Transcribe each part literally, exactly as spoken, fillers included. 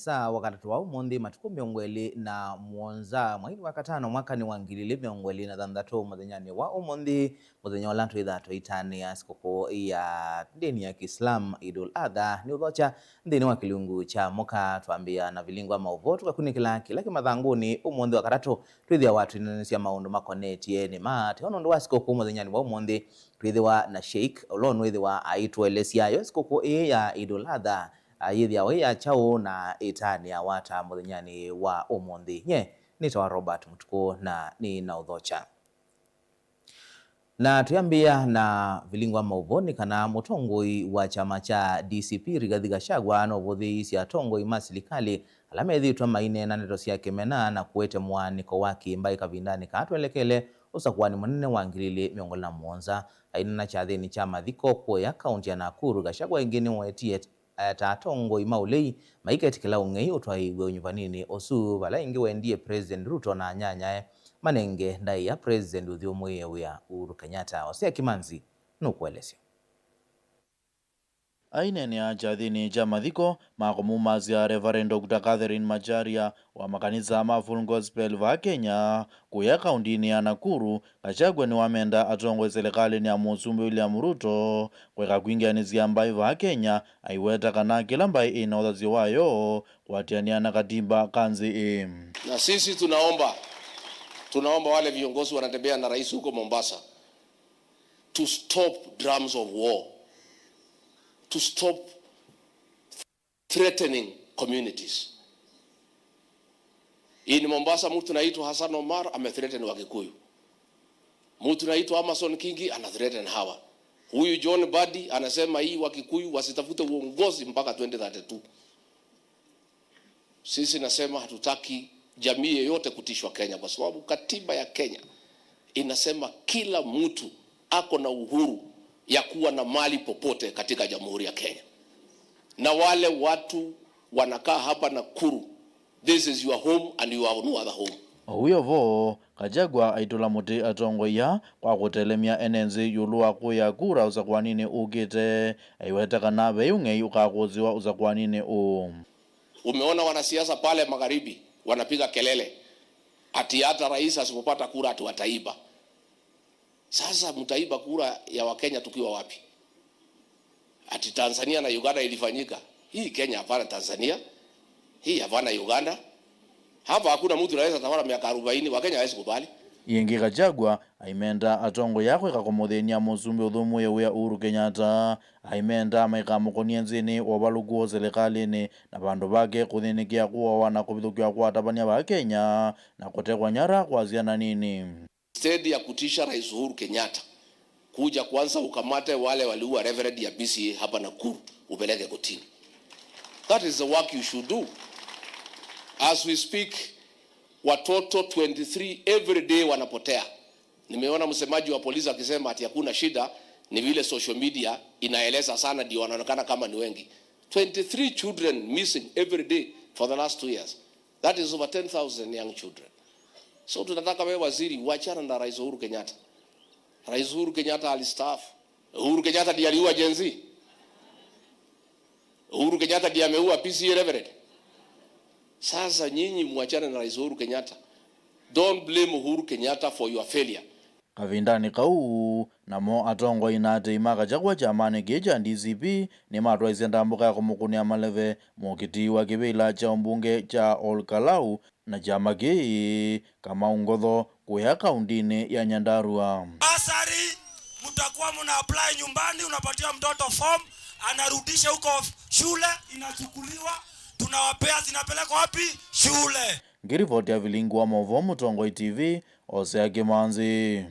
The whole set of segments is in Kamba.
Saa wa katatũ wa ũmũnthĩ, matukũ mĩongo ĩlĩ na mũonza, mweinĩ wa katano, mwakanĩ wa ngili ilĩ mĩongo ĩlĩ na thanthatũ, mũthenyanĩ wa ũmũnthĩ, mũthenya ũla twĩthaa tũitanĩa sikũkũ ya ndĩni ya Kiislam, Idul Adha, nĩ ũthokya nthĩnĩ wa kĩlungu kya mũka. Twambĩĩa na vilingi wa maũvoo, tũkakunĩkĩla kĩla kĩ mathangũnĩ ũmũnthĩ wa katatũ. Twĩthĩawa twĩneenesya maũndũ makonetye nĩ ma ateo nũndũ wa sikũkũ mũthenyanĩ wa ũmũnthĩ. Twĩthĩwa na Sheikh ũla ũnwĩthĩwa aitũelesya yo sikũkũ ĩĩ ya Idul Adha, a, yĩthĩawa ĩ ya kyaũ na ĩtanĩawa ata mũthenyanĩ wa ũmũnthĩ. Nye nĩtawa Robert Mũtukũ na nĩ na ũthokya. Na twĩambĩĩa na vilingi wa maũvoo nĩ kana mũtongoi wa kyama kya D C P Rigathi Gachagua nũvũthĩĩisye atongoi ma silikalĩ ala methĩĩtwe maineena ndeto sya kĩmena na kũete mũaanĩko wa kĩmbaĩ kavindanĩ kaa twelekele ũsakũanĩ mũnene wa ngili ilĩ mĩongo ĩlĩ na mũonza. Aineena kyathĩnĩ kya mathiko kũya kaũntĩ ya Nakuru, Gachagua ĩngĩ nĩwetie, eh, ta atongoi ma ũlei maiketĩkĩla ũng'ei ũtwaĩĩw'e ũnyuvaninĩ ũsu, vala ĩngĩ wendie President Ruto na anyanyae manenge ndaĩa President ũthyũmũĩe wĩa Uhuru Kenyatta. Hosea Kimanzi nũkũelesya. Aineenea kyathĩnĩ kya mathiko ma kũmumasya Reverend Doctor Catherine Macharia wa makanisa ma Full Gospel vaa Kenya, kũya kaũntĩnĩ ya Nakuru, Gachagua nĩwamenda atongoi silikalĩnĩ ya Mũsumbĩ William Ruto kwĩka kwingĩanĩsya mbaĩ vaa Kenya, aiweta kana kĩla mbaĩ ĩna ũthasyo wayo kũatĩanĩa na katiba ka nthĩ ĩĩ. Na sisi tunaomba, tunaomba wale viongozi wanatembea na rais huko Mombasa to stop drums of war, to stop threatening communities. In Mombasa, mtu anaitwa Hassan Omar amethreaten Wakikuyu. Mtu anaitwa Amason Kingi anathreaten hawa. Huyu John Mbadi anasema hii Wakikuyu wasitafute uongozi mpaka twenty thirty-two. Sisi nasema hatutaki jamii yeyote kutishwa Kenya, kwa sababu katiba ya Kenya inasema kila mtu ako na uhuru ya kuwa na mali popote katika Jamhuri ya Kenya. Na wale watu wanakaa hapa Nakuru, this is your home and you have no other home. Oyo vo, Gachagua aitũla mũtĩ atongoi aa kwa kũtelemya ene nthĩ ĩũlũ wa kũya kura ũsakũaninĩ ũkĩte, aiweta kana ve ũng'ei ũkakũsĩwa ũsakũaninĩ ũũ. Umeona wanasiasa pale magharibi wanapiga kelele ati hata rais asipopata kura ati wataiba. Sasa mtaiba kura ya Wakenya tukiwa wapi? Ati Tanzania na Uganda ilifanyika. Hii Kenya hapana Tanzania. Hii hapana Uganda. Hapa hakuna mtu anaweza tawala miaka arobaini. Wakenya hawezi kubali. Ĩngĩ Gachagua aimenda atongoi aa kwĩka kũmũthĩny'a mũsumbĩ ũthyũmũĩe wĩa Uhuru Kenyatta. Aimenda maikamũkũnie nthĩnĩ wa ũvalũku wa silikalĩnĩ na vandũ vake kũthĩnĩkĩa kũawa na kũvithũkĩwa kwa atavany'a va Kenya na kũtekwa nyara kwa syana nini. Instead ya kutisha Rais Uhuru Kenyatta, kuja kwanza ukamate wale waliua Reverend ya B C A hapa Nakuru, upeleke kotini. That is the work you should do. As we speak, watoto twenty-three every day wanapotea. Nimeona msemaji wa polisi akisema ati hakuna shida, ni vile social media inaeleza sana ndio wanaonekana kama ni wengi. Twenty-three children missing every day for the last two years. That is over ten thousand young children. So tunataka wewe waziri uachane na Rais Uhuru Kenyatta. Rais Uhuru Kenyatta alistaafu. Uhuru Kenyatta ndiye aliua Gen Z. Uhuru Kenyatta ndiye ameua P C A Reverend. Sasa nyinyi muachane na Rais Uhuru Kenyatta. Don't blame Uhuru Kenyatta for your failure. Kavindanĩ kau, namo atongoi na atei ma Gachagua kyamanĩ kĩĩ kya D C P nĩmatwaisye ndambũka ya kũmũkũnĩa maleve mũkiti wa kĩvĩla kya ũmbunge kya Ol Kalou na kyama kĩĩ, Kamau Ngotho, kũya kaũndĩnĩ ya Nyandarua. Bursary, mtakuwa mna apply nyumbani, unapatia mtoto form, anarudisha huko shule, inachukuliwa, tunawapea, zinapelekwa wapi? Shule. Ngĩrivoti ya vilingi wa maũvoo Mũtongoi T V, Hosea Kĩmanzi.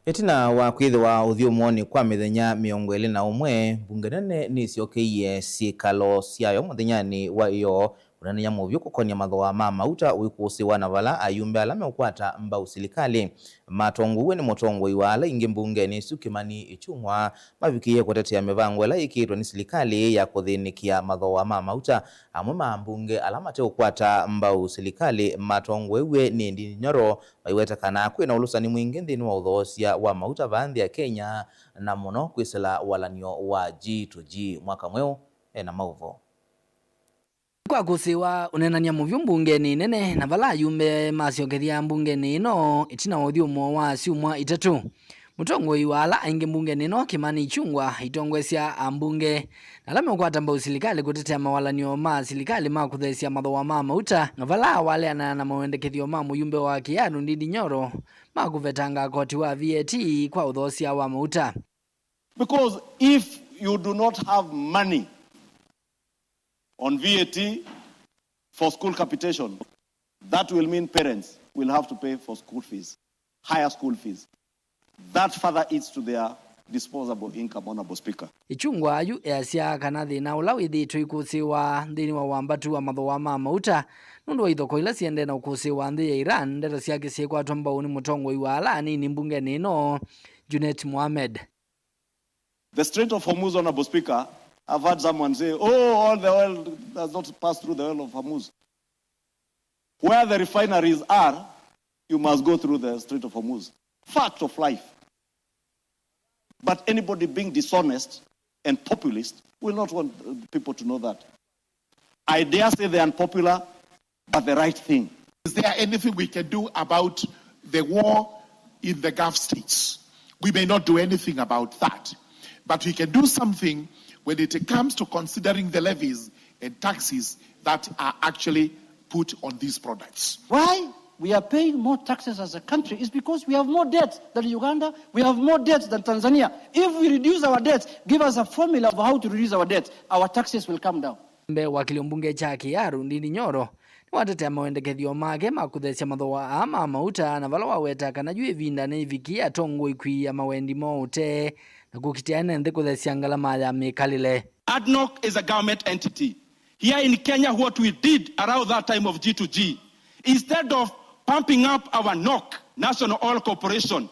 Ĩtina wa kwĩthĩwa ũthyũmũonĩ kwa mĩthenya mĩongo ĩlĩ na ũmwe, mbunge nene nĩsyokeie syĩkalo syayo mũthenyanĩ wa ĩyoo, ũneenany'a mũvyũ kũkonĩa mathooa ma mauta ũikũsĩĩwa na vala ayumbe ala meũkwata mbau silikalĩ matongoew'e nĩ mũtongoi wa ala aingĩ mbungenĩ ĩsu Kĩmani Ĩchung'wa mavikĩie kũtetea mĩvango ĩla yĩkĩĩtwe nĩ silikalĩ ya kũthĩnĩkĩa mathooa ma mauta. Amwe ma ambunge ala mateũkwata mbau silikalĩ matongoew'e nĩ Ndindi Nyoro maiweta kana kwĩ na ũlũsani mwingĩ nthĩnĩ wa ũthoosya wa mauta vaa nthĩ ya Kenya, na mũno kwĩsĩla walan'yo wa G to G. Mwaka Mweũ ena maũvoo. Wakũsĩĩwa ũneenany'a mũvyũ mbungenĩ nene, na vala ayumbe masyokethya mbungenĩ ĩno ĩtina wa ũthyũmũo wa syumwa itatũ. Mũtongoi wa ala aingĩ mbungenĩ ĩno, Kimani Ichung'wah, aitongoesya ambunge na ala meũkwata mbau silikalĩ kũtetea mawalany'o ma silikalĩ ma kũtheesya mathooa ma mauta, na vala awaleanaa na mawendekethyo ma mũyumbe wa Kiharu Ndindi Nyoro ma kũvetanga koti wa V A T kwa ũthoosya wa mauta. Because if you do not have money on V A T for school capitation, that will mean parents will have to pay for school fees, higher school fees. That further eats to their disposable income, Honorable Speaker. Ichung'wah yu easya kana thĩna ũla wĩthĩĩtwe ikũsĩĩwa nthĩnĩ wa wambatu wa mathooa ma mauta nũndũ wa ithoko ila siendee na ũkũsĩĩwa nthĩ ya Iran, ndeto syake syĩkwatwa mbau nĩ mũtongoi wa ala anini mbungenĩ ĩno, Junet Mohamed. The Strait of Hormuz, Honorable Speaker, I've heard someone say, "Oh, all the oil does not pass through the oil of Hormuz." Where the refineries are, you must go through the Strait of Hormuz. Fact of life. But anybody being dishonest and populist will not want, uh, people to know that. I dare say the unpopular, but the right thing. Is there anything we can do about the war in the Gulf states? We may not do anything about that, but we can do something when it comes to considering the levies and taxes that are actually put on these products. Why we are paying more taxes as a country is because we have more debt than Uganda, we have more debt than Tanzania. If we reduce our debt, give us a formula of how to reduce our debt, our taxes will come down. Mbee wa kĩlio mbunge kya Kiharu, Ndindi Nyoro, nĩwatetea mawendekethyo make ma kũtheesya mathooa aa ma mauta, na vala waweta kana yu ĩvinda nĩyĩvikie atongoi kwĩĩa mawendi moo ũtee na kũkitĩa ene nthĩ kũtheesya ngalama ya mĩkalĩle. ADNOC is a government entity. Here in Kenya, what we did around that time of G to G, instead of pumping up our NOC, National Oil Corporation,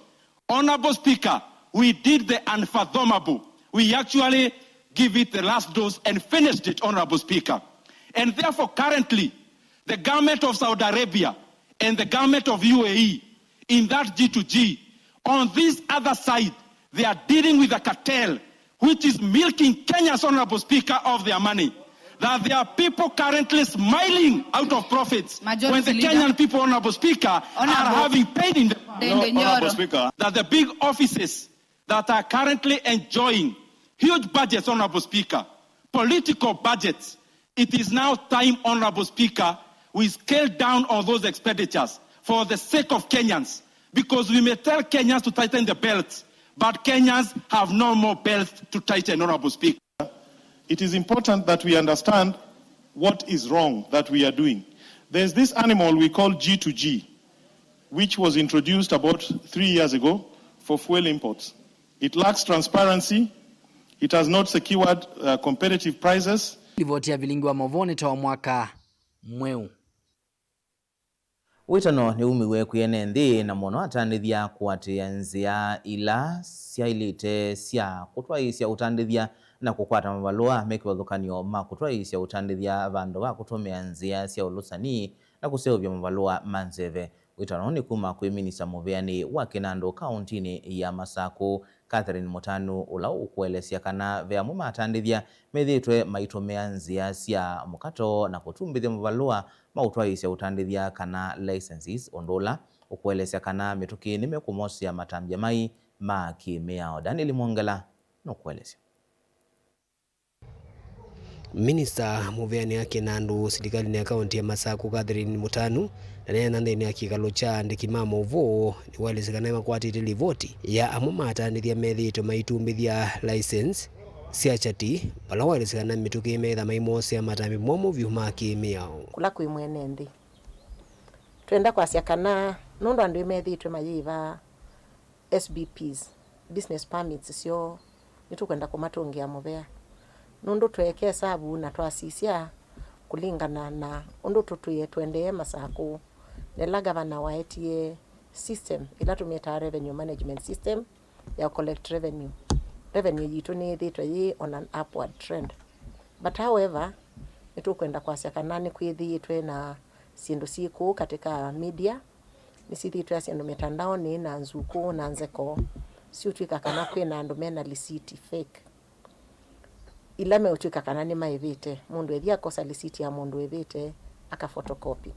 Honorable Speaker, we did the unfathomable. We actually give it the last dose and finished it, Honorable Speaker. And therefore, currently, the government of Saudi Arabia and the government of U A E in that G to G, on this other side, they are dealing with a cartel which is milking Kenyans, Honorable Speaker, of their money. That there are people currently smiling out of profits when the Kenyan people, Honorable Speaker, are having pain in the... Honorable Speaker, that the big offices that are currently enjoying huge budgets, Honorable Speaker, political budgets, it is now time, Honorable Speaker, we scale down on those expenditures for the sake of Kenyans, because we may tell Kenyans to tighten the belt, but Kenyans have no more belt to tighten, Honorable Speaker. It is important that we understand what is wrong that we are doing. There's this animal we call G to G, which was introduced about three years ago for fuel imports. It lacks transparency. It has not secured, uh, competitive prices. Livoti ya vilingi wa mauvoo nĩ ta wa mwaka mweũ. Wĩtano nĩwumiw'e kwĩ ene nthĩ, na mũno atandĩthya kũatĩĩa nzĩa ila syaĩlĩte sya kũtwaĩĩsya ũtandĩthya na kũkwata mavalũa me kĩvathũkany'o ma kũtwaĩĩsya ũtandĩthya vandũ va kũtũmĩa nzĩa sya ũlũsani na kũseũvya mavalũa ma nzeve. Wĩtano nĩ kuma kwĩ minista mũvĩanĩ wa kĩnandũ kaũntinĩ ya Masakũ, Catherine Mũtanu, ũla ũkũelesya kana ve amwe ma atandĩthya methĩĩtwe maitũmĩa nzĩa sya mũkato na kũtumbĩthya mavalũa ma ũtwaĩĩsya ũtandĩthya kana licenses, ũndũ ũla ũkũelesya kana mĩtũkĩ nĩmekũmosea matambya mai ma kĩ-mĩao. Daniel Mwongela nũkũelesya. Minista mũvĩanĩ wa kĩnandũ silikalĩnĩ ya kaũntĩ ya Masakũ, Catherine Mũtanu, ndaneena nthĩnĩ wa kĩkalo kya andĩki ma maũvoo, nĩwaelesya kana nĩmakwatĩte livoti ya amwe ma atandĩthya methĩĩtwe maitumbĩthya license sya chati, vala waelesya kana mĩtũkĩ meĩtha maimosea matambya momũ vyũ ma kĩ-mĩao. Kũla kwĩ mwene nthĩ. Twenda kwasya kana nũndũ andũ nĩmethĩĩtwe mayĩva S B Ps, business permits syoo, nĩtũkwenda kũmatũngĩa mũvea. Nũndũ tweeka ĩsavu na twasisya kũlingana na ũndũ tũtwĩe tũendee Masakũ, nĩla ngavana waetie system ĩla tũmĩtaa revenue management system ya collect revenue, revenue yitũ nĩyĩthĩĩtwe yĩ on an upward trend. But however, nĩtũkwenda kwasya kana nĩkwĩthĩĩtwe na syĩndũ syĩ kũu katika media, nĩsyĩthĩĩtwe syĩndũ mitandaoni na nzukũ na nzeko, syũtw'ĩka kana kwĩ na andũ mena lisiti fake. ila meũtw'ĩka kana nĩmaĩvĩte. Mũndũ ethi akosa lisiti ya mũndũ ũĩvĩte, aka photocopy.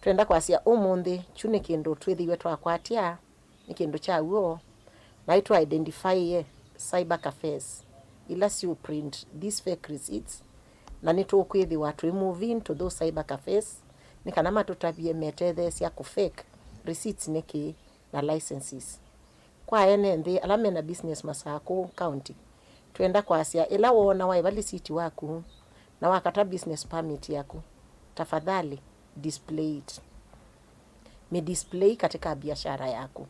Twenda kwasya ũmũnthĩ, kyu nĩ kĩndũ twĩthĩiwe twakwatya, nĩ kĩndũ kya w'o, na nĩtũ identify cyber cafes ila siũ print these fake receipts, na nĩtũkwĩthĩwa tũi move into those cyber cafes, nĩ kana matũtavye metetheesya kũ fake receipts nĩkĩ na licenses. Kwa ene nthĩ ala mena business Masakũ County, twenda kwasya, ĩla woona waĩva lisiti waku na wakata business permit yaku, tafadhali display it. Mĩ display katika biashara yaku,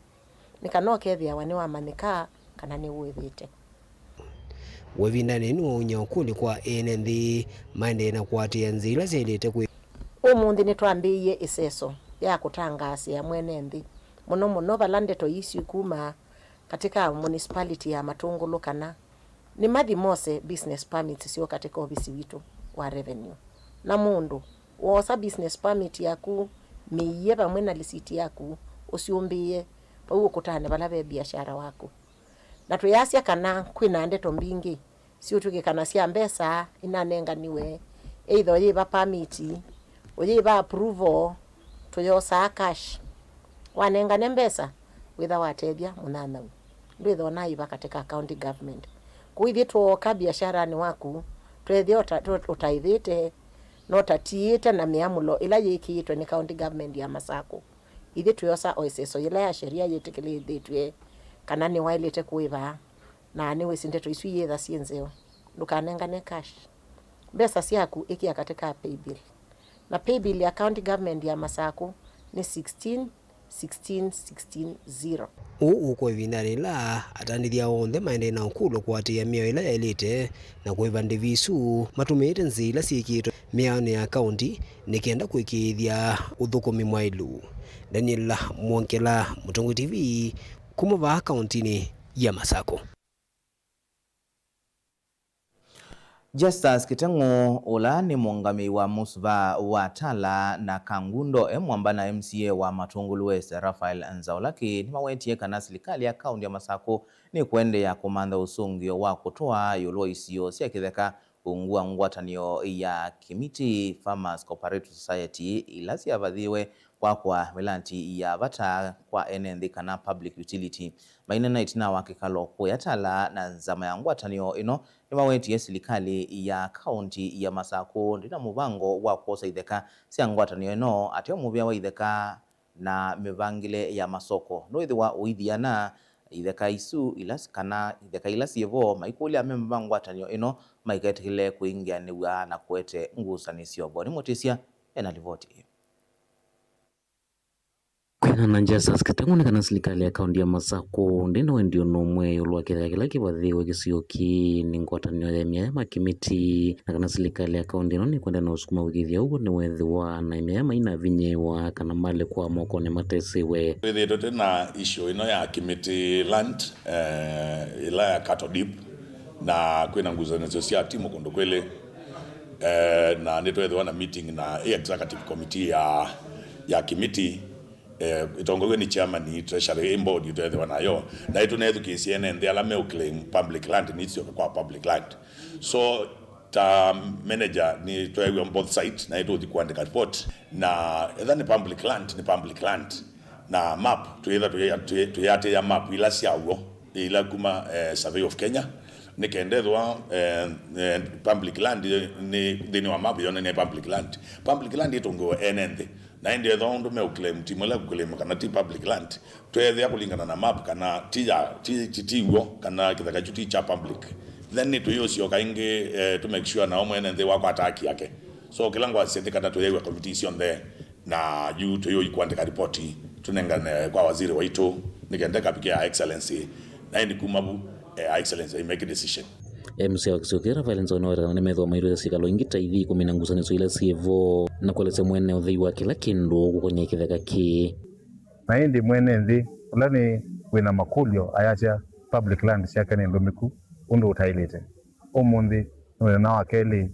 nĩ kana ũkethĩawa nĩwamanyĩka kana nĩwĩvĩte. Wĩvindanĩ nĩwaũny'a ũkũlyo kwa ene nthĩ maendee na kũatĩĩa nzĩa ila syaĩlĩte kwĩ. Ũmũnthĩ nĩtwambĩĩie ĩseso ya kũtangaasĩa mwene nthĩ, mũno mũno vala ndeto ii syĩkuma katika municipality ya Matũngũlũ kana nĩmathi mose business permits syoo katika ovisi witũ wa revenue. Na mũndũ woosa business permit yaku, mĩie vamwe na lisiti yaku, ũsyũmbĩĩe vau ũkũtanĩ vala ve biashara waku. Na twĩasya kana kwĩna ndeto mbingĩ siũtw'ĩkĩkana sya mbesa inanenganiwe, either ũyĩva pamiti, ũyĩva approval, tũyosaa cash. Wanengane mbesa, wĩtha watethya mũnyanyaũ. Ndwĩthwa naĩva katika county government. Kũu ithyĩ twooka biasharanĩ waku, tweethĩa ũta-, tũ-, ũtaĩvĩte, na ũtatiĩte na mĩamũlo ĩla yĩkĩĩtwe nĩ county government ya Masakũ. Ithyĩ twĩosa o ĩseso yĩla ya sheria yĩtĩkĩlĩthĩtw'e kana nĩwaĩlĩte kũĩva. Na nĩwĩsĩ ndeto isu iyĩtha syĩ nzeo. Ndũkanengane cash. Mbesa syaku ĩkĩa katika paybill. Na paybill ya county government ya Masakũ nĩ sixteen sixteen sixteen zero. Ũu ũkwa ĩvindanĩ yĩla atandĩthya onthe maendee na ũkũlyo kũatĩĩa mĩao ĩla yaĩlĩte na kũĩva ndĩvi isu matũmĩĩte nzĩa ila syĩkĩĩtwe mĩaonĩ ya kaunti nĩ kenda kũĩkĩĩthya ũthũkũmi mwaĩlu. Daniel Mwongela, Mũtongoi T V, kuma vaa kauntinĩ ya Masakũ. Justus Kiteng'ũ, ũla nĩ mũũngamĩi wa mũsuvaa wa Tala na Kangundo, e mwamba na M C A wa Matũngũlũ West, Raphael Nzaũ Lucky, nĩmawetie kana silikalĩ ya kaunti ya Masakũ nĩkũendeea kũmantha ũsũngĩo wa kũtũa ĩũlũ wa isio sya kĩtheka ungu wa ngwatanĩo ya Kimiti Farmers Cooperative Society, ila syavathĩwe kwakwa mĩlanti ya vata kwa ene nthĩ kana public utility. Maineena ĩtina wa kĩkalo kũya Tala na nzama ya ngwatanĩo ĩno, nĩmawetie silikalĩ ya kaunti ya Masakũ ndĩna mũvango wa kwosa itheka sya ngwatanĩo ĩno ateo mũvĩa wa itheka na mĩvangĩle ya masoko. Nũĩthĩwa ũithiana itheka isu ila s-, kana itheka ila syĩ vo, maikũlya amemba ma ngwatanĩo ĩno maiketĩkĩle kwĩingĩanĩw'a na kũete ngusanĩsyo. Boni Mũtĩsya ena livoti ĩyo. Kwĩana na Justus Kiteng'ũ nĩ kana silikalĩ ya kaunti ya Masakũ ndĩna wendi o na ũmwe ĩũlũ wa kĩtheka kĩla kĩvathĩĩwe kĩsio kĩĩ nĩ ngwatanĩo ya emĩaya ma Kimiti, na kana silikalĩ ya kaunti ĩno nĩkwenda na ũsukuma wĩkĩĩthya ũw'o nĩweethĩwa na emĩaya mainavinyĩĩwa kana malekwa mokonĩ matesĩwe. Twĩthĩĩtwe twĩ na issue ĩno ya Kimiti land, eh, ĩla ya cattle dip, na kwĩna ngusanĩsyo sya timu kũndũ kwĩlĩ, eh, na nĩtweethĩwa na meeting na executive committee ya, ya Kimiti, eh, ĩtongoew'e nĩ chairman, treasury, board ĩtweethĩwa nayo, na ĩtũnethukĩĩsye ene nthĩ ala meũclaim public land nĩsyoke kwa public land. So ta manager nĩtweew'a both side na ĩtũthi kũandĩka report, na etha nĩ public land, nĩ public land, na map twĩtha tũyĩatĩĩa map ila sya w'o ila kuma, eh, Survey of Kenya, nĩ kenda ethĩwa, eh, eh, public land nĩ nthĩnĩ wa map yonany'a public land. Public land ĩtũngĩwe ene nthĩ, na ĩndĩ ethĩwa ũndũ meũclaim ti mũla kũclaim kana ti public land, tweethĩa kũlingana na map kana ti ya, ti, ti, ti w'o, kana kĩtheka kyu ti kya public, then nĩtũyĩũsyoka ĩngĩ, eh, to make sure nao mwene nthĩ wakwata haki yake. So kĩla ngwasya nĩ kana tũyĩw'a committee syonthe, na yu tũyĩũi kũandĩka ripoti tũnengane kwa waziri waitũ nĩ kenda ĩkavikĩa Her Excellency, na ĩndĩ kuma vu, eh, Her Excellency aimake decision. M C A wa kĩsio kĩĩ Raphael Nzaũ nĩwaweta kana nĩmethĩwa mailũĩte syĩkalo ingĩ ta ithi kũmina ngusanĩsyo ila syĩ vo na kũelesya mwene ũthei wa kĩla kĩndũ kũkonĩa kĩtheka kĩĩ. Na ĩndĩ mwene nthĩ ũla nĩ wĩna makũlyo ayasya public land syake nĩ ndũmĩku ũndũ ũtaĩlĩte. Ũmũnthĩ nĩ mũthenya wa kelĩ.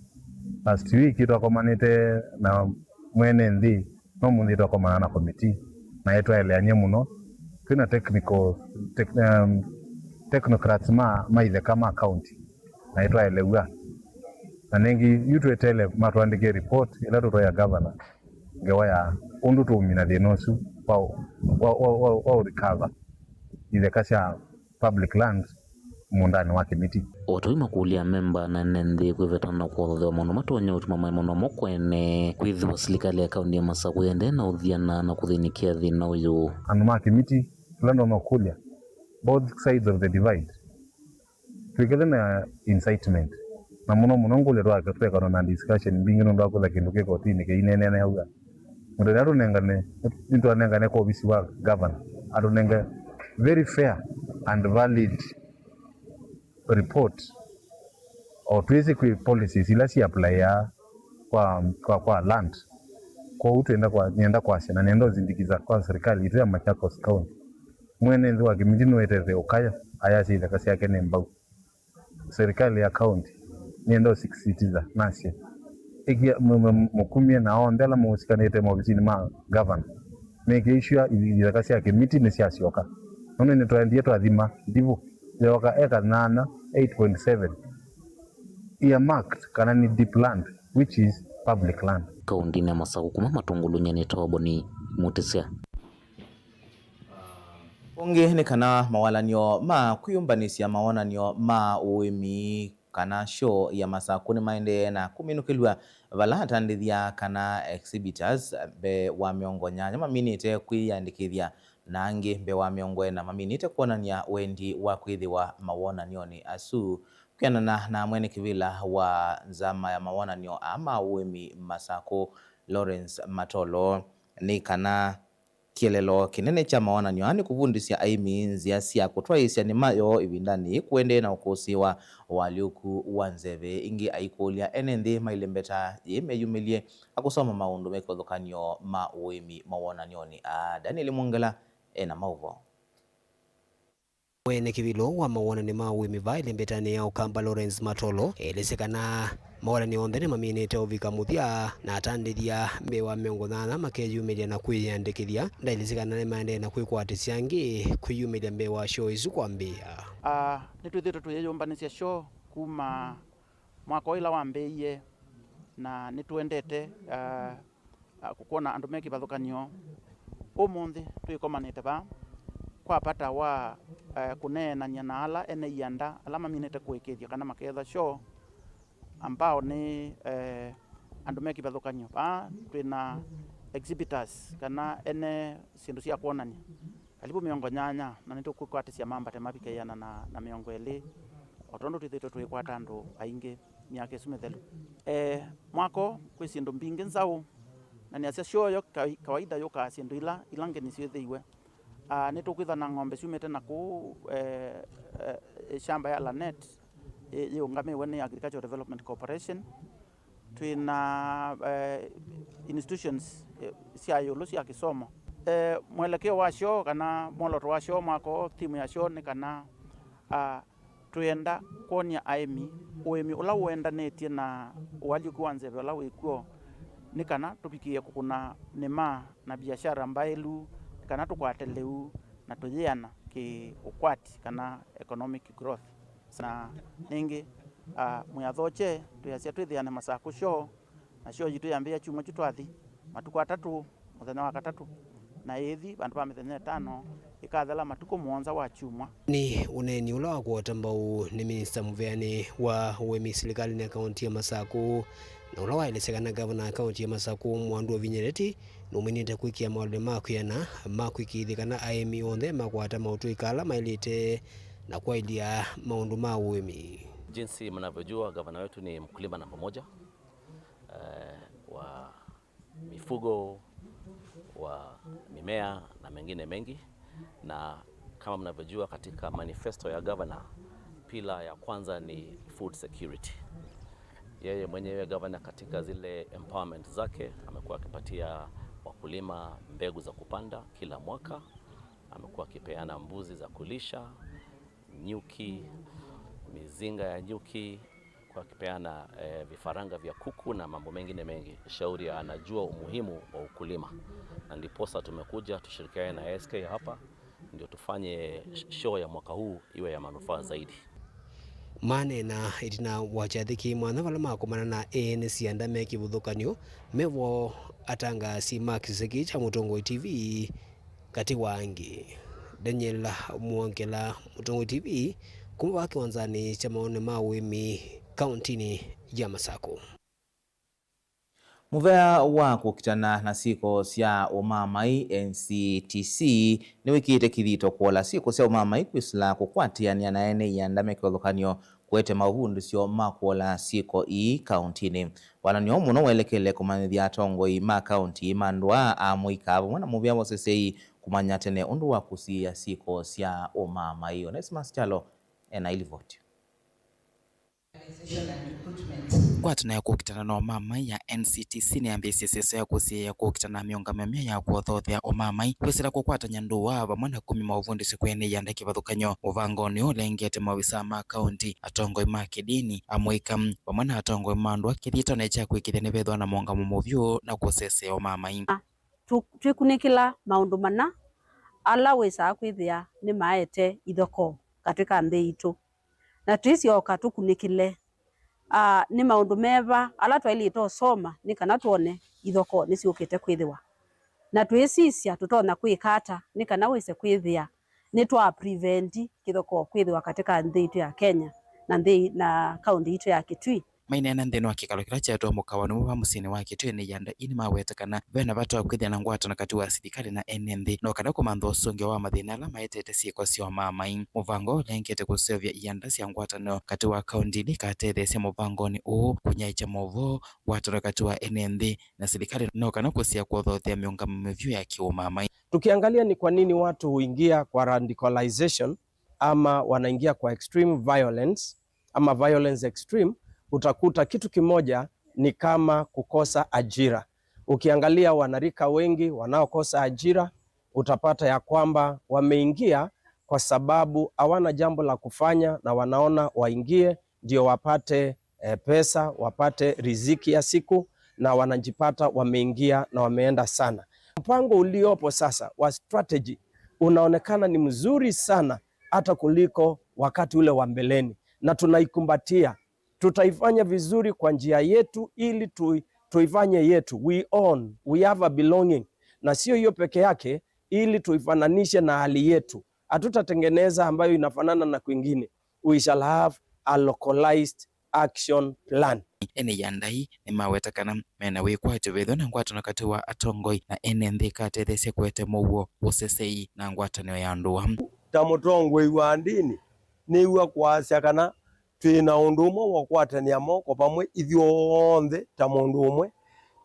Last week twakomanĩte na mwene nthĩ, no ũmũnthĩ twakomana na committee, na ĩtwaeleany'a mũno. Twĩna technical, tech-, um, technocrats ma, ma itheka ma county. na nĩtwaelew'a. Na nĩngĩ yu tweteele matũandĩkĩe report ĩla tũtwaĩa governor ngewa ya ũndũ tũũmina thĩna ũsu wa, wa, wa, wa, wa ũrecover itheka sya public land mũũndanĩ wa Kĩmiti. O ta ũu makũlya amemba na ene nthĩ kwĩvetana kũthothewa maũndũ matonya ũtuma maemwa nomo kwene kwĩthĩwa silikalĩ ya kaũntĩ ya Masakũ yĩendee na ũthiana na kũthĩnĩkĩa thĩna ũyũ. Andũ ma Kĩmiti, kĩla ndonya kũlya, both sides of the divide, twĩkĩle na incitement, na mũno mũno ngũlya twake twekana na discussion mbingĩ nũndũ wa kwĩtha kĩndũ kĩ kotinĩ kĩineeneaw'a. Mũthenya tũnengane, nĩtwanengane kwa ovisi wa governor atũnenge very fair and valid report, o twĩsĩ kwĩ policies ila si applyaa kwa, kwa, kwa land. Kwoou twenda kwa, nĩenda kwasya na nĩenda ũsindikiza kwa serikali itũ ya Machakos County, mwene nthĩ wa Kĩmiti nũĩtete ũkaya ayasya itheka syake nĩ mbau. Serikali ya county nĩenda ũsisitiza nasya ĩkĩa mũ- mũ- mũkumye na onthe ala mũsikanĩte maovisinĩ ma governor make sure itheka sya Kĩmiti nĩsyasyoka, nũndũ nĩtwaendie twathima ndivũ yooka eka nyanya, eight point seven earmarked kana nĩ deep land, which is public land. Kaũntĩnĩ ya Masakũ kuma Matũngũlũ, nyie nĩ Toboni Mũtĩsya. Ũngĩ nĩ kana mawalan'yo ma kwĩyũmbanĩsya mawonan'yo ma ũĩmi kana show ya Masakũ nĩmaendee na kũminũkĩlw'a, vala atandĩthya kana exhibitors mbee wa mĩongo nyanya maminĩte kwĩyĩandĩkĩthya na angĩ mbee wa mĩongo ĩna maminĩte kwonany'a wendi wa kwĩthĩwa mawonan'yonĩ asu. Kwĩanana na mwene kĩvĩla wa nzama ya mawonan'yo aa ma ũĩmi Masakũ, Lawrence Matolo, nĩ kana kĩeleelo kĩnene kya mawonany'o aa nĩ kũvundĩsya aĩmi nzĩa sya kũtwaĩĩsya nĩma yoo ĩvindanĩ yĩĩ kũendee na ũkũsĩĩwa ũalyũku wa nzeve. Ĩngĩ aikũlya ene nthĩ mailembeta yĩĩ meyumĩlye na kũsoma maũndũ me kĩvathũkany'o ma ũĩmi mawonany'onĩ aa. Daniel Mwongela e na maũvoo. Mwene kĩvĩla wa mawonany'o ma ũĩmi vaa ĩlembetanĩ ya Ũkamba, Lawrence Matolo, elesye kana mawonany'o onthe nĩmaminĩte ũvika mũthya, na atandĩthya mbee wa mĩongo nyanya makeyumĩlya na kwĩyĩandĩkĩthya. Ndaelesye kana nĩmaendee na kwĩkwatĩsya angĩ kwĩyumĩlya mbee wa show ĩsu kwambĩĩa. Ah, nĩtwĩthĩĩtwe tũyĩyũmbanĩsya show kuma mwaka ũyũ ĩla wambĩĩie, na nĩtũendete, ah, ah, kũkwona andũ me kĩvathũkany'o. Ũmũnthĩ twĩkomanĩte vaa kwa vata wa, eh, kũneenany'a na ala ene ianda ala maminĩte kũĩkĩĩthya kana maketha show, ambao nĩ, eh, andũ me kĩvathũkany'o. Vaa twĩ na exhibitors kana ene syĩndũ sya kwonany'a karibu mĩongo nyanya, na nĩtũkwĩkwatĩsya mambate mavike ĩana na, na mĩongo ĩlĩ, o tondũ twĩthĩĩtwe tũikwata andũ aingĩ myaka ĩsu mĩthelu. E, mwako kwĩ syĩndũ mbingĩ nzaũ, na nĩasya show yo kai- kawaida yũkaa syĩndũ ila, ila ngeni syĩthĩiwe. Ah, nĩtũkwĩtha na ng'ombe syumĩte na kũu, eh, eh, shamba ya Lanet, yĩ- yĩũngamĩwe nĩ Agricultural Development Corporation. Twĩ na, eh, institutions, eh, sya ĩũlũ sya kĩsomo. Eh, mwelekeo wa show kana mwoloto wa show mwako, theme ya show nĩ kana, ah, twĩenda kwony'a aĩmi ũĩmi ũla ũendanĩtye na ũalyũku wa nzeve ũla wĩ kw'o, nĩ kana tũvikĩĩe kũkũna nĩma na biashara mbaĩlu, nĩ kana tũkwate lĩu na tũyĩana kĩ ũkwati kana economic growth. Na nĩngĩ, ah, mwĩathokye twĩasya twĩthĩane Masakũ show, na show yitũ yambĩĩa kyumwa kyu twathi, matukũ atatũ, mũthenya wa katatũ, na ĩthi vandũ va mĩthenya ĩtano, ĩkathela matukũ mũonza wa kyumwa. Nĩ ũneeni ũla wa kũota mbau nĩ minista mũveanĩ wa ũĩmi silikalĩnĩ ya kaũntĩ ya Masakũ, na ũla waelesya kana ngavana wa kaũntĩ ya Masakũ, Mwandu Ovinya Ndeti, nũminĩte kwĩkĩa maũndũ ma kwĩana ma kwĩkĩĩthya kana aĩmi onthe makwata maũtũĩka ala maĩlĩte na kwaĩlya maũndũ ma ũĩmi. Jinsi mnavyojua, gavana wetu ni mkulima namba moja, eh, wa mifugo, wa mimea na mengine mengi. Na kama mnavyojua, katika manifesto ya gavana, pila ya kwanza ni food security. Yeye mwenyewe gavana, katika zile empowerment zake, amekuwa akipatia wakulima mbegu za kupanda kila mwaka, amekuwa akipeana mbuzi za kulisha, nyuki, mizinga ya nyuki, kwa akipeana, eh, vifaranga vya kuku na mambo mengine mengi. Shauri anajua umuhimu wa ukulima, na ndiposa tumekuja tushirikiane na S K hapa, ndio tufanye sh- show ya mwaka huu iwe ya manufaa zaidi. Maneena ĩtina wa kyathĩ kĩ mwanya vala makomana na ene sianda me kĩvathũkany'o, me vo atangaasi ma kĩsese kĩĩ kya Mũtongoi T V katĩ wa angĩ. Daniel Mwongela, Mũtongoi T V, kuma vaa kĩwanzanĩ kya maũndũ ma ũĩmi kaũntinĩ ya Masakũ. Mũvea wa kũkitana na syĩko sya ũmamai, N C T C, nĩwĩkĩĩte kĩthito kũola syĩko sya ũmamai kwĩsĩla kũkwatĩanĩa na ene ianda me kĩvathũkany'o kũete maũvundĩsyo ma kũola syĩko ii kaũntinĩ. Walany'o mũno welekele kũmanyĩthya atongoi ma kaũnti ma ndũa, amũika vamwe na mũvea wa ũseseĩ kũmanya tene ũndũ wa kũsiĩĩa syĩko sya ũmamai. Onesimus Kyalo ena ilivoti. Ngwatanĩo ya kũkitana na ũmamai ya N C T C nĩyambĩĩsye sesũ ya kũsiĩĩa kũkitana na mĩũngamĩo myeũ ya kũothothea ũmamai, kwĩsĩla kũkwatany'a ndũa vamwe na kumya maũvundĩsyo kwĩ ene ianda kĩvathũkany'o. Mũvangonĩ ũũ ũlengete maovisaa ma kaũnti, atongoi ma kĩndini, amũika, vamwe na atongoi ma ndũa kĩthitonĩ kya kũĩkĩĩthya nĩvethĩwa na mũũngamo mũvyũ na kũsesea ũmamai. Tũ- twĩkunĩkĩla maũndũ mana ala wĩsaa kwĩthĩa nĩmaete ithokoo katĩ ka nthĩ itũ. Na twĩsyoka tũkunĩkĩle, aa, nĩ maũndũ meva ala twaĩlĩte ũsoma nĩ kana twone ithokoo nĩsyũkĩte kwĩthĩwa. Na twĩsisya tũtonya kwĩka ata nĩ kana wĩse kwĩthĩa nĩtwa prevent kĩthokoo kwĩthĩwa katĩ ka nthĩ itũ ya Kenya na nthĩ na kaũnti itũ ya Kitui. Maineena nthĩnĩ wa kĩkalo kĩla kyaetwe mũkawanĩ ũmwe va mũsyĩnĩ wa Kitui, ene ianda ii nĩmaweta kana ve na vata wa kwĩthĩa na ngwatanĩo katĩ wa silikalĩ na ene nthĩ, no kana kũmantha ũsũngĩo wa mathĩna ala maetete syĩko sya ũmamai. Mũvango ũũ ũlengete kũseũvya ianda sya ngwatanĩo katĩ wa kaũnti ili ikatetheesye mũvangonĩ ũũ, kũnyaĩĩkya maũvoo, ngwatanĩo katĩ wa ene nthĩ na silikalĩ, no kana kũsea kũothothea mĩũngamo mĩvyũ ya kĩũmamai. Tukiangalia ni kwa nini watu huingia kwa radicalization ama wanaingia kwa extreme violence ama violence extreme, utakuta kitu kimoja ni kama kukosa ajira. Ukiangalia wanarika wengi wanaokosa ajira, utapata ya kwamba wameingia kwa sababu hawana jambo la kufanya na wanaona waingie ndio wapate, eh, pesa, wapate riziki ya siku, na wanajipata wameingia na wameenda sana. Mpango uliopo sasa wa strategy unaonekana ni mzuri sana hata kuliko wakati ule wa mbeleni, na tunaikumbatia. Tutaifanya vizuri kwa njia yetu ili tu, tuifanye yetu. We own, we have a belonging. Na sio hiyo peke yake, ili tuifananishe na hali yetu. Hatutatengeneza ambayo inafanana na kwingine. We shall have a localized action plan. Ene ianda ii nĩmaweta kana mena wĩkwatyo vethĩwa na ngwatanĩo katĩ wa atongoi na ene nthĩ ĩkatetheesya kũete mũuo, ũsesei na ngwatanĩo ya ndũa. Ta mũtongoi wa ndĩni, nĩw'a kwasya kana twĩ na ũndũ ũmwe wa kũkwatanĩa moko vamwe ithyonthe ta mũndũ ũmwe,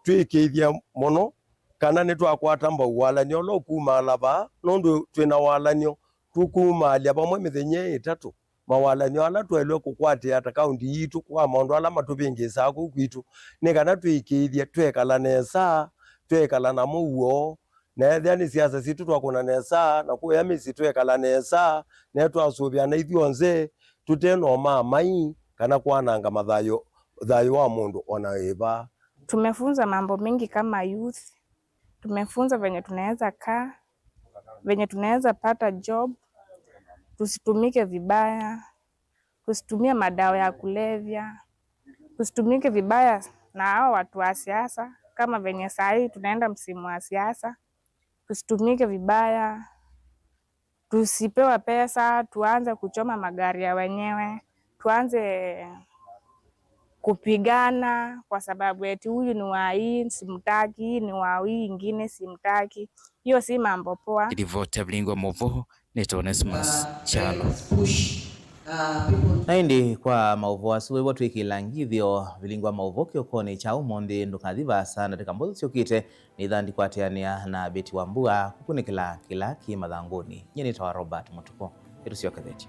twĩkĩĩthye mũno kana nĩtwakwata mbau walany'o ũla ũkumaala vaa, nũndũ twĩ na walany'o tũkumaalya vamwe mĩthenya ĩtatũ. Mawalany'o ala twaĩlwe kũkwatĩa ta kaũnti yitũ kwa maũndũ ala matũvĩngĩĩsaa kũu kwitũ, nĩ kana twĩkĩĩthye twekala nesa, twekala na mũuo, na ethĩa nĩ siasa sitũ twakũna nesa, na kũya mĩsyĩ twekala nesa, na twasũvĩana ithyonthe, tũte na ũmamai, kana kwananga mathayũ, thayũ wa mũndũ o na ĩva. Tumefunzwa mambo mengi kama youth. Tumefunzwa venye tunaweza kaa, venye tunaweza pata job, tusitumike vibaya, tusitumie madawa ya kulevya, tusitumike vibaya na hao watu wa siasa, kama venye saa hii tunaenda msimu wa siasa, tusitumike vibaya, tusipewe pesa, tuanze kuchoma magari ya wenyewe, tuanze kupigana kwa sababu eti huyu ni wa hii, simtaki, hii ni wa hii ingine, simtaki. Hiyo si mambo poa. Ilivoti ya Vilingi wa Mauvoo, nĩ Onesmus Kyalo. Na ĩndĩ kwa maũvoo asu, wĩvo twĩkĩla ngithyo Vilingi wa Mauvoo kĩokonĩ kya ũmũnthĩ, ndũkathi vaasa, ndatĩka mbũthũ syũkĩte, nĩtha ndikwatanĩa na Betty Wambua kũkunĩkĩla kĩla kĩ mathangũnĩ. Nyie nĩtawa Robert Mũtuku. Nĩtũsyokethetye.